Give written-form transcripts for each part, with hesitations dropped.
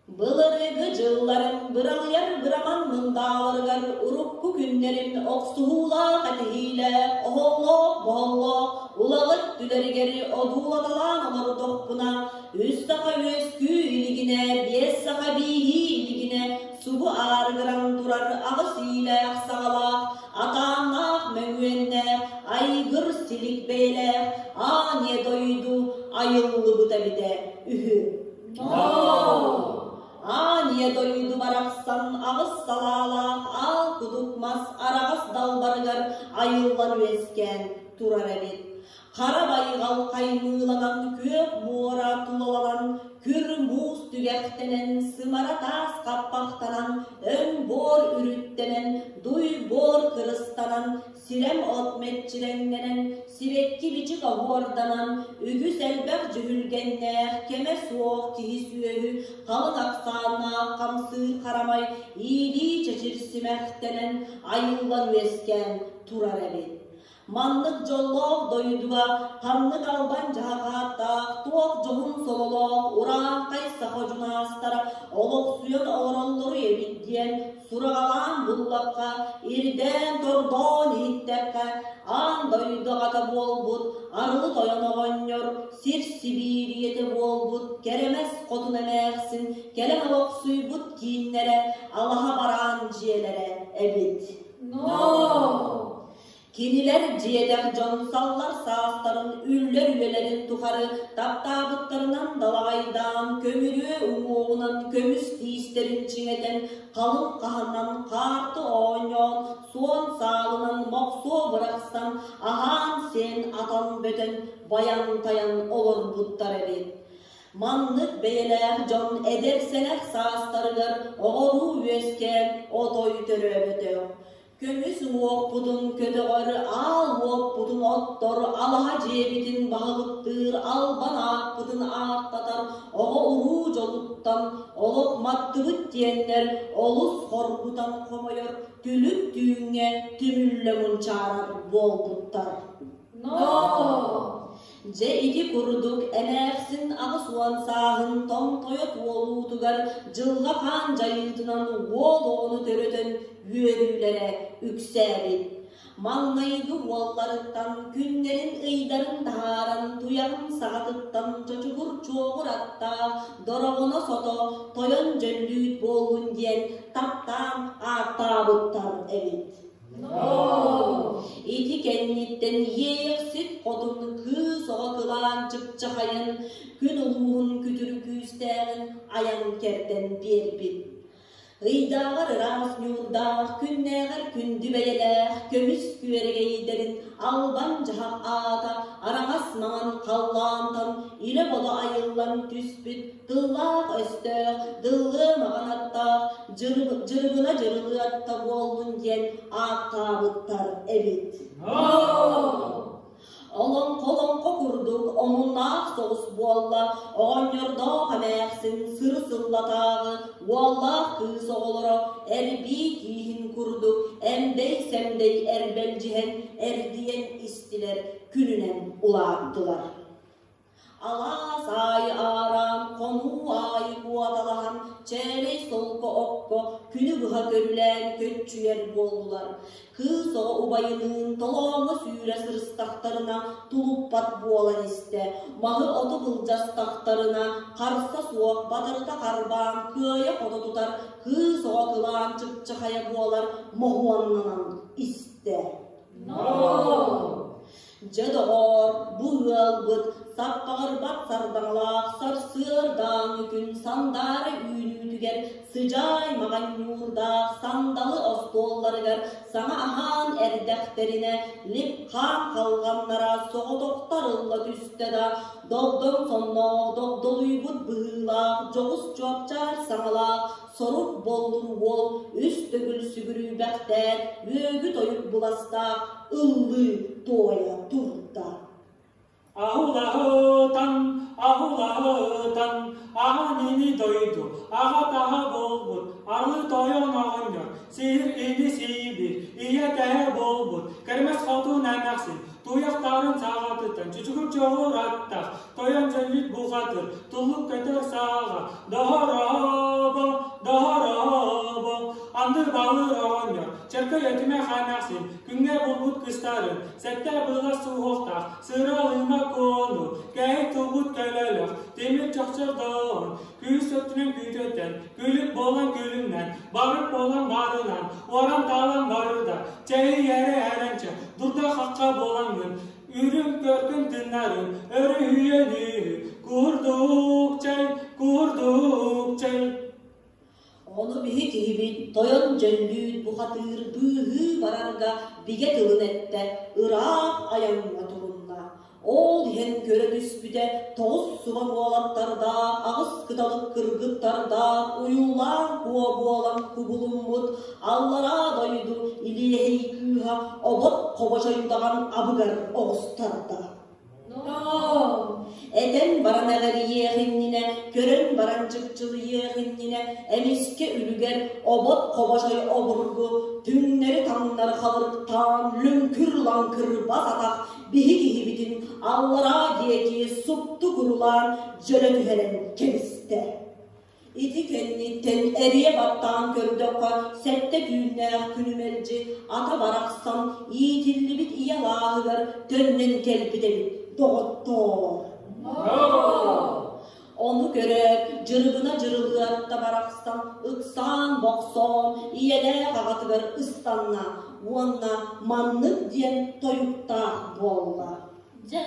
Былыргы дьылларым быралыйар быраман мындааларыгар урукку күннэрим охсуһуулаах этиһиилээх, оһоллоох-моһоллоох улаҕыт түлэригэр одуулаталаан олордохпуна, үс саха үөскүү илигинэ, биэс саха бииһии илигинэ субу аарыгыран турар аҕыс иилээх саҕалаах, атааннаах мөҥүөннээх, айгыр силик бэйэлээх аан ийэ дойду айыллыбыта эбитэ үһү. Аан ийэ дойду барахсан аҕыс салаалаах аал кудук мас араҕас далбарыгар айыллан үөскээн турар эбит. Хара байҕал хаймыыланан күөх муора тулаланан, күр муус түгэхтэнэн, сымара таас хаппахтанан, өҥ буор үрүттэнэн, дуй буор кырыстанан, сирэм от мэччирэҥнэнэн, сибэкки-бичик оһуорданан, үгүс элбэх дьүһүлгэннээх, кэмэ суох киһи-сүөһү халыҥ ахсааннаах хамсыыр харамай иилии чэчир симэхтэнэн айыллан үөскээн турар эбит. Маннык дьоллоох дойдуга ханнык албан дьаһахааттаах, туох дьоһун сололоох урааҥхай саха дьунаастара олохсуйан олороллоруй эбит диэн сураҕалаан буллахха, ирдээн-тордоон иһиттэххэ, аан дойду аҕата буолбут Арылы Тойон оҕонньор, сир сибиирийэтэ буолбут Кэрэмэс Хотун эмээхсин кэлэн олохсуйбут кииннэрэ алаһа бараан дьиэлэрэ эбит. Но! Кинилэр дьиэтэх дьон саллар саастарын, үллэр үйэлэрин тухары таптаабыттарынан далаҕайдаан, көмүрүө уҥуоҕунан көмүс тиистэрин чиҥэтэн, халыҥ хаһанан хаарты оонньоон, суон саалынан мохсуо бырахсан, аһаан-сиэн атан бөтөн, байан-тайан олорбуттар эбит. Маннык бэйэлээх дьон эдэр-сэнэх саастарыгар оҕолуу үөскээн отой төрөөбөтөх. Көмүс уҥуохпутун көтөҕөр, аал уоппутун оттор, алаһа дьиэбитин баһылыктыыр, албан ааппытын ааттатар оҕо-уруу дьолуттан олох маттыбыт диэннэр олус хоргутан хомойор түлүк түүҥҥэ түмүллэ мунчаарар буолбуттар. Но! Дьэ ити курдук эмээхсин 80 сааһын томтойо туолуутугар дьылҕа хаан дьайыытынан уол оҕону төрөтөн үөрүүлэрэ үксээбит. Маҥнайгы уолларыттан күннэрин-ыйдарын таһааран туйаҕын саҕатыттан чочугур чуоҕур аттаах дороҕоно сото тойон дьөллүүт буоллун диэн таптаан ааттаабыттар эбит. Ити кэнниттэн Иэйэхсит хотун кыыс оҕо кылаан чыпчахайын, күн улууһун күтүр күүстээҕин айан кэрдэн биэрбит. Ыйдааҕар ыраас ньуурдаах, күннээҕэр күндү бэйэлээх, көмүс күөрэгэйдэрин албан дьаһах аата араҥас маҥан халлаантан илэ-бодо айыллан түспүт тыллаах-өстөөх, дыллыа маҕан аттаах, дьырыбына дьырылыатта буоллун диэн ааттаабыттар эбит. Олоҥхо-олоҥхо курдук омуннаах соҕус буолла, оҕонньордоох эмээхсин сыры-сыллатааҕы уоллаах кыыс оҕолоро эрбии тииһин курдук эмдэй-сэмдэй эрбэлдьиһэн эрдийэн истилэр, күнүнэн улааттылар. Алаас аайы аараан, хонуу аайы куоталаһан, чээлэй солко окко күнү быһа көрүлээн көччүйэр буоллулар. Кыыс оҕо убайыныын толооҥҥо сүүрэ сырыстахтарына тулуппат буолан истэ, маһы-оту былдьастахтарына харса суох батарыта харбаан кыайа-хото тутар кыыс оҕо кылаан чыпчахайа буолар моһуоннанан истэ. Но! Дьэ, доҕоор, бу ыалбыт саппаҕырбат сардаҥалаах сарсыардааҥҥы күн сандаара үүнүүтүгэр сыдьаай маҕан ньуурдаах сандалы остуолларыгар саҥа аһаан эрдэхтэринэ лип-хаан халҕаннара соҕотохто арылла түстэ да, догдоҥ сонноох догдолуйбут быһыылаах дьоҕус чуопчаар саҥалаах сорук боллур уол үс төгүл сүгүрүйбэхтээт үөгү-тойук быластаах ыллыы туойа турда. Аһылаһытан, аһылаһытан, аҕан ини дойду, аҕа таһа буолбут, арыы тойон оҕонньор, сиир ини сиибир, ийэ тэһэ буолбут, кэрмэс хотун эмээхсин, Туйахтарын саҕатыттан чучугур чоҕур аттаах, тойон дьөллүт бухатыр, туллук көтөр сааҕа, доһоробо, доһоробо, анды балыр оҕонньор, чөркөй өтүмэ хаанахсин, күҥҥэ булбут кыстарын, сэттэ былас суһуохтаах, сыралыма куону, кэһи тубут көлөлөх, тимир чохчордоон, күүс өттүнэн күүтөттөн, күлүк буолан күлүмнэн, барык буолан барынан, уоран-таалан барырда, чэйи-эрэ эрэнчэ, дурда-хахха буолаҥҥын, үрүҥ көркүн тыннарын, өрүһүйөнү, курдук чэй, курдук чэй. Ону биһи киһибит тойон дьөллүүт бухатыыр быыһыы барарга бигэ тылын эттэ, ыраах айаҥҥа турунна. Ол иһэн көрө түспүтэ тоҕус суба уолаттардаах, аҕыс кыталык кыргыттардаах уйулаан куо буолан кубулуммут аллараа дойду илиэһэй кыыһа обот хобочойудаҕан абыгар оҕустарда. No! Этэн баран эҕэрийиэх иннинэ, көрөн баран чыпчылыйыах иннинэ, эмискэ үлүгэр обот хобочой обургу түҥнэри-таҥнары халырыктаан лүҥкүр-лаҥкыр бас атах биһи киһибитин аллараа диэки супту курулаан дьөлө түһэрэн кэбистэ. Ити кэнниттэн эрийэ баттаан көрдөххө, сэттэ түүннээх күнү мэлдьи ата барахсан иитиллибит ийэ алааһыгар төннөн кэлбит эбит, доҕоттоор. Ону көрөөт, дьырыбына дьырылыатта барахсан ыксаан-бохсоон ийэлээх аҕатыгар ыстанна уонна маннык диэн тойуктаах буолла. Дьэ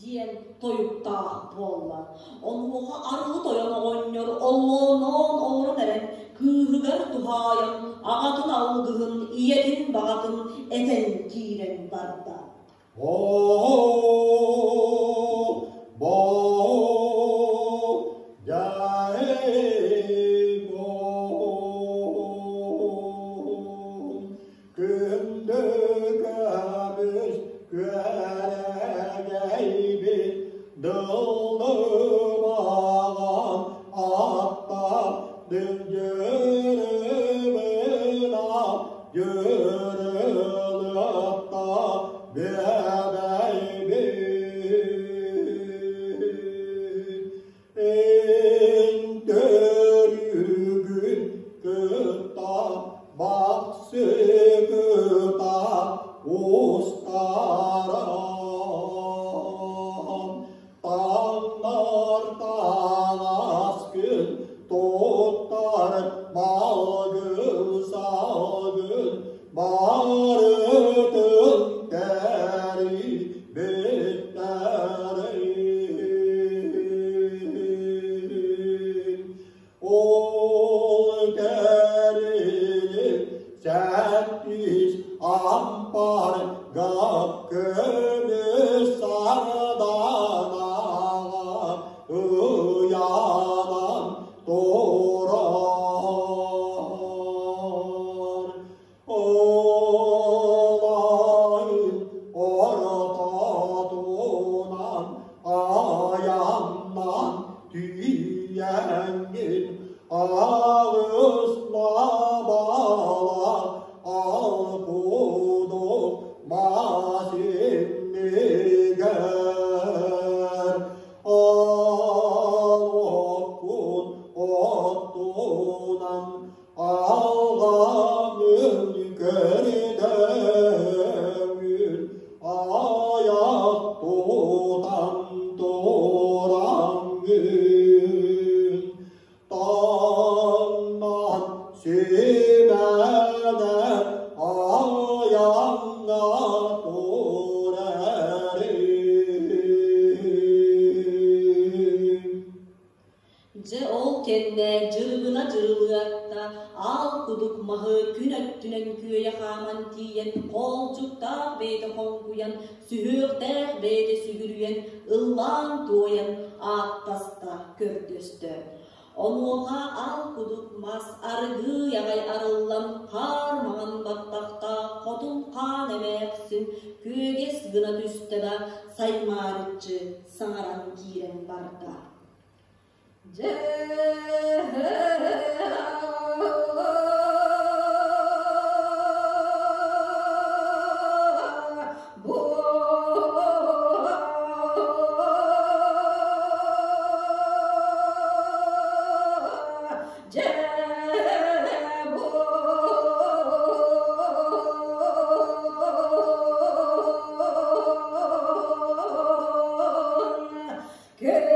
диэн тойуктаах буолла. Онуоха арылы тойон оҕонньор оллооноон олорон эрэн кыыһыгар туһаайан аҕатын алгыһын, ийэтин баҕатын этэн киирэн барда. Күндү көмүс күөрэгэйбит дыллыбаҕан. Күн дьырыбына дьырылыатта бүөбэйбит. Эн төрүгүн кытта бахсыгыта устаран Таҥнар таҥас күн туттар малгын салгын барытын тэрийбиттэрин. Ол тэрили сэттис ампарга көмүс сарданаҕа ыйанан турар. Олайын ортотунан аяннан тиийэҥҥин аҕыс лабала алкудук мас иннигэр Ал оккун оттунан Алҕаҥын көрдөҥүн айах тутан тураҥҥын таҥнан симэнэ айаҥҥа турарым. Дьэ ол кэннэ дьырыбына дьырылыатта, аал кудук маһы күн өттүнэн күөйэ хааман тиийэн, хоолдьуктаах бэйэтэ хоҥкуйан, сүһүөхтээх бэйэтэ сүгүрүйэн, ыллаан-туойан ааттаста, көрдөстө. Онуоха аал кудук мас аргыый аҕай арыллан, хаар маҥан баттахтаах хотун хаан эмээхсин күөгэс гына түстэ да, саймаарыччы саҥаран киирэн барда. Дьэ бу дьэ бу Күн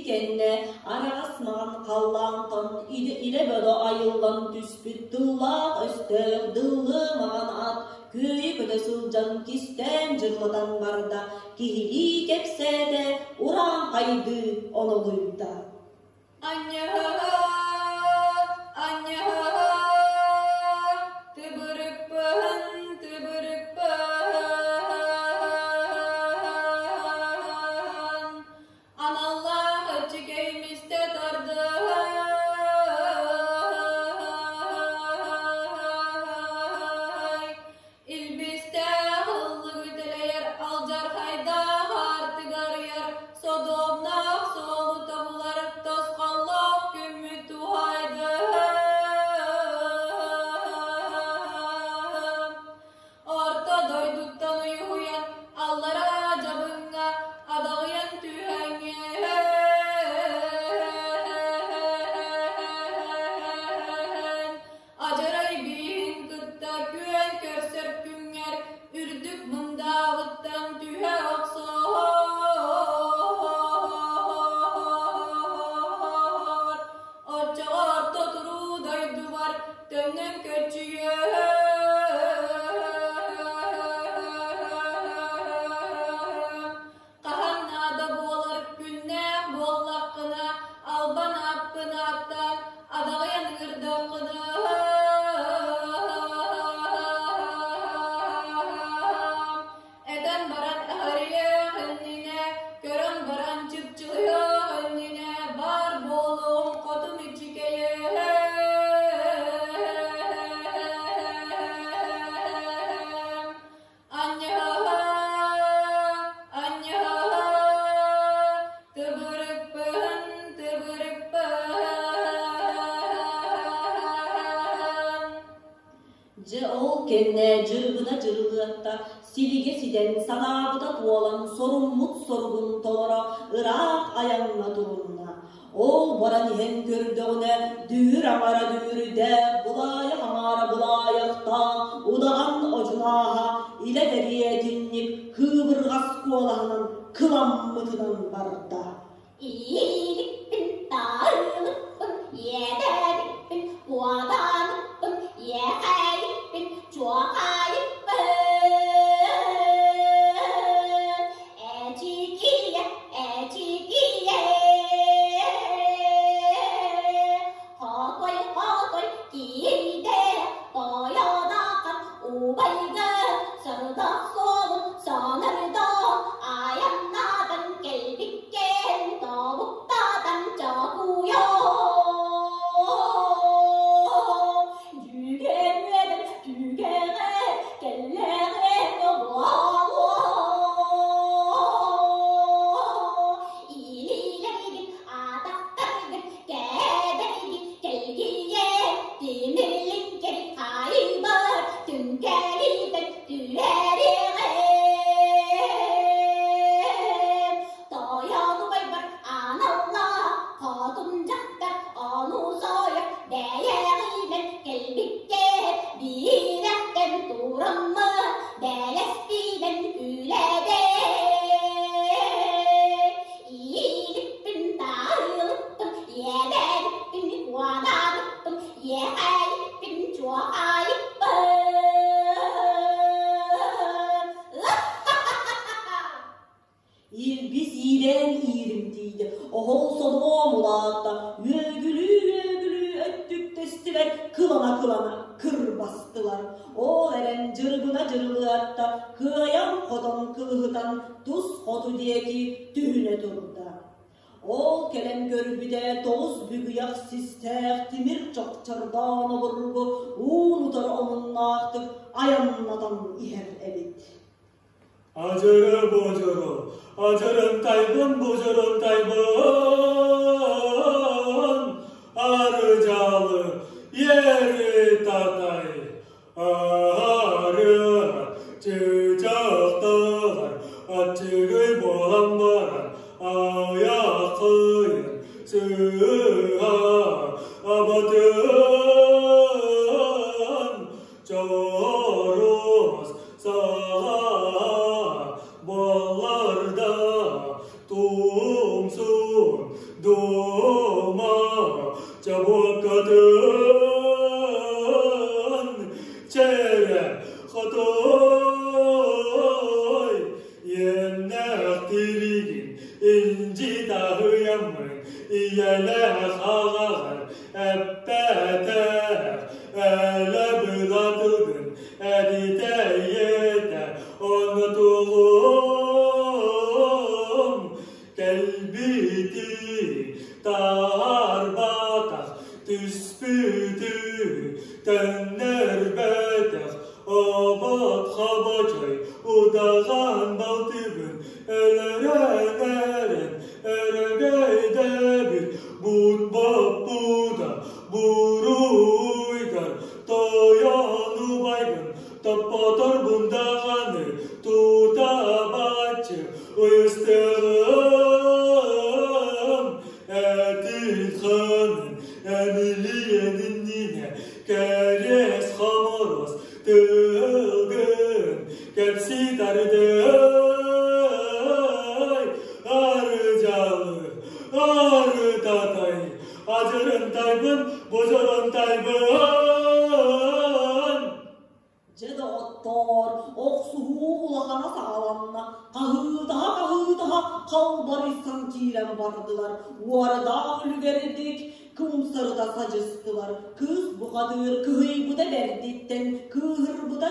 кэннэ араҕас маҥан халлаантан илэ-бодо айыллан түспүт тыллаах-өстөөх дыллыы маҥан ат күөйэ көтө сылдьан кистээн дьырылатан барда, киһилии кэпсээтэ, урааҥхайдыы онолуйда. Анньаһа, анньаһа, тыбырыкпын, тыбырыкпын, аналлаах иччикэй мистэ тардыһай, илбистээх ыллыгы тэлэйэр алдьархайдаах аартыгарыйар содуомнаах суолу тобулар тосхоллоох күммүт туһайды. Орто дойдуттан уйуһуйан аллараа дьабыҥҥа адаҕыйан түһэҥҥэ Адьарай бииһин кытта күөн көрсөр күҥҥэр үрдүк мындаабыттан түһэ охсоор, оччоҕо орто туруу дойдубар төннөн көччүйүөм. Хаһан наада буолар күннээх буоллаххына, албан ааппын ааттаан, адаҕыйан ыҥырдаххына. Этэн баран аһарыах иннинэ, көрөн баран чыпчылыйыах иннинэ баар буолуом хотун иччикэйэ. Анньаһа, анньаһа, тыбырыкпын, тыбырыкпын. Дьэ ол кэннэ дьырыбына дьырылыатта, силигэ ситэн, санаабыта туолан, соруммут соругун толоро ыраах айаҥҥа турунна. Ол баран иһэн көрдөҕүнэ, дүҥүр аҥара дүҥүрдээх, былаайах аҥаара былаайахтаах удаҕан одьунааһа илэ бэриэтинньик кыыбырҕас куолаһынан кыламмытынан барда. Ииликпин, таарылыппын, иэдээбиппин, уоданыппын, иэхээйиппин, чуохаайыппын. Эчикийэ, эчикийэ, Хотой-хотой киирдэ, тойонохон убайга сордох суолун сонордо, айаннаатан кэлбиккин тобуктатан чокуйо. Дьүгэммэдэн түгэҕэ кэллэҕин буолуо. Илиилэргин, атахтаргын кээдэргин кэлгийэ, тимирлиҥкин хайбар түҥкэлитэн түһэриэҕим. Тойон убайбар аналлаах хотун дьахтар ону сойор бэйэҕинэн кэлбиккэ биирэхтэн тураммын бэлэспинэн күлэбин. Иилиппин таайылыппын, иэдээбиппин куодаабыппын, иэхээйиппин чуохаайыппын. Илбис иилээн ииримтийдэ, оһол содуом улаатта, үөгүлүү-үөгүлүү өттүктэстилэр, кылана-кылана кырбастылар. Ол эрэн дьырыбына дьырылыатта, кыайан-хотон кылыһытан тус хоту диэки түһүнэ турда. Ол кэлэн көрбүтэ тоҕус бүгүйэх систээх тимир чохчордоон обургу уун-утары омуннаахтык айаннатан иһэр эбит. Ажыры божору, ажырын тайбын божорун тайбын, арыжалы ери татай, ары чычақтылар, ачыгый болан баран, аяқыйын сыға абатын, чорус саға баларда тумсун Өҥнөөх тириигин илдьи таһыйаммын, ийэлээх аҕаҕар эппэтэх, элэ былатылгын эдитэйиэтэ, ону тугум кэлбити таарбатах, түспүтү төннөрбөтөх, обот хобочой удаҕан балтыбын өлөрөн эрэн өрөгөйдөбүт буут боппута буруйгар тойон убайгын топпоторбун даҕаны тута баччы ыйыстыгым этин-ханын эмилиэн иннинэ кэриэс хоморос тылгын кэпсии тардый арыдьалы арытатай адьырынтайбын божоронтайбын. Дьэ доҕоттоор, охсуһуу улахана саҕаланна, хаһыытаһа-хаһыытаһа халбарыйсан киирэн бардылар, уорадаах үлүгэрдик кымсарыта садьыстылар. Кыыс бухатыыр кыһыйбыта бэрдиттэн, кыыһырбыта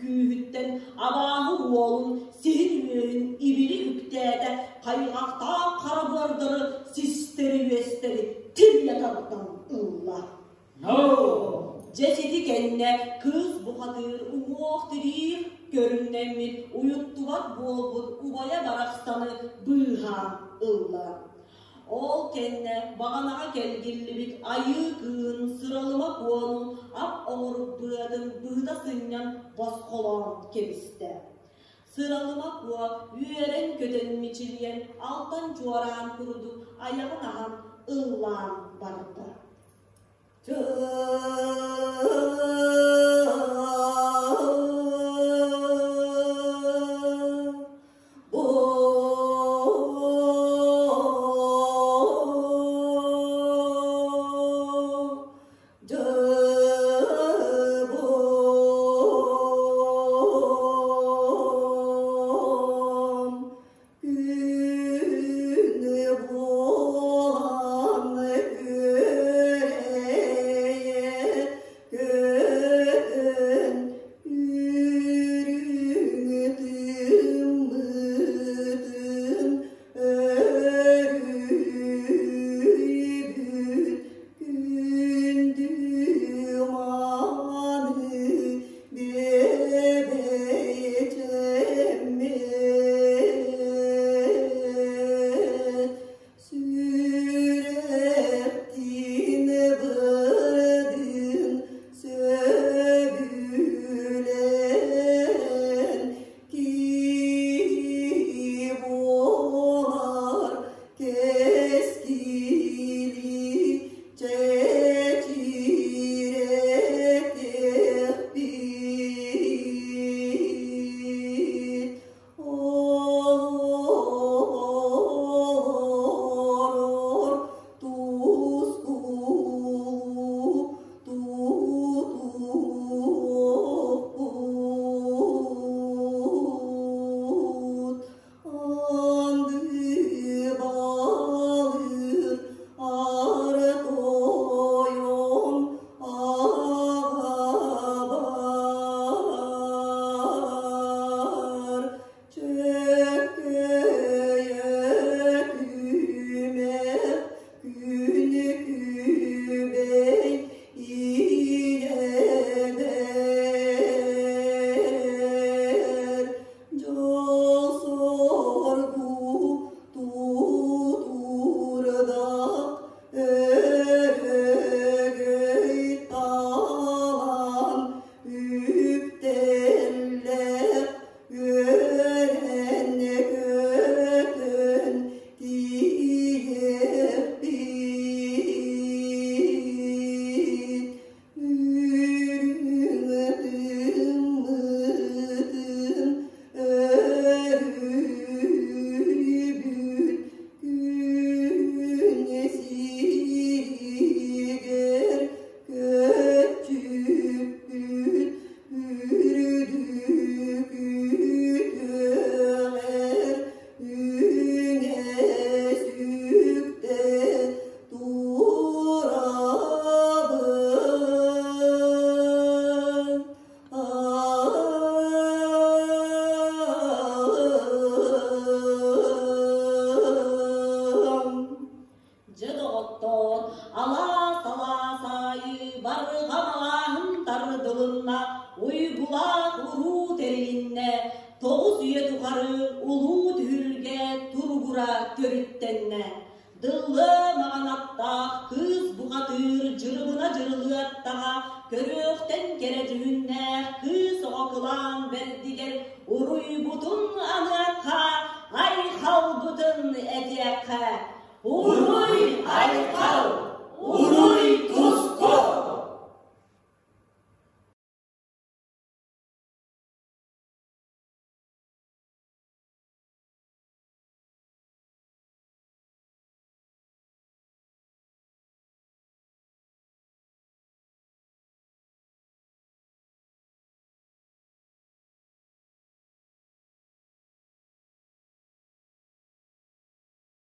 күүһүттэн абааһы уолун сиһин үөһүн ибили үктээтэ, хайҕахтаах хара буордары систэри-үөстэри тилийэ тардан ылла. No! Дьэ сити кэннэ кыыс бухатыыр уҥуох-тириих көрүҥнэммит, уйуттубат буолбут убайа барахсаны быыһаан ылла. Ол кэннэ баҕанаҕа кэлгиллибит айыы кыыһын сыралыма куону ап оҥорук быатын быһыта сынньан босхолоон кэбистэ. Сыралыма куо үөрэн-көтөн мичилийэн алтан чуораан курдук айаҕын аһан ыллаан барда. Күнү буолан күрэйэ көтөн. Олохтоон, алаас-алаас аайы барҕа малааһын тардылынна, уйгулаах уруу тэрилиннэ, тоҕус үйэ тухары улуу түһүлгэ туругура төрүттэннэ. Дыллыа маҕан аттаах кыыс бухатыыр дьырыбына дьырылыаттаҕа, көрүөхтэн кэрэ дьүһүннээх кыыс оҕо кылаан бэрдигэр уруйбутун аныахха, айхалбытын этиэххэ. Уруй айхал! Уруй!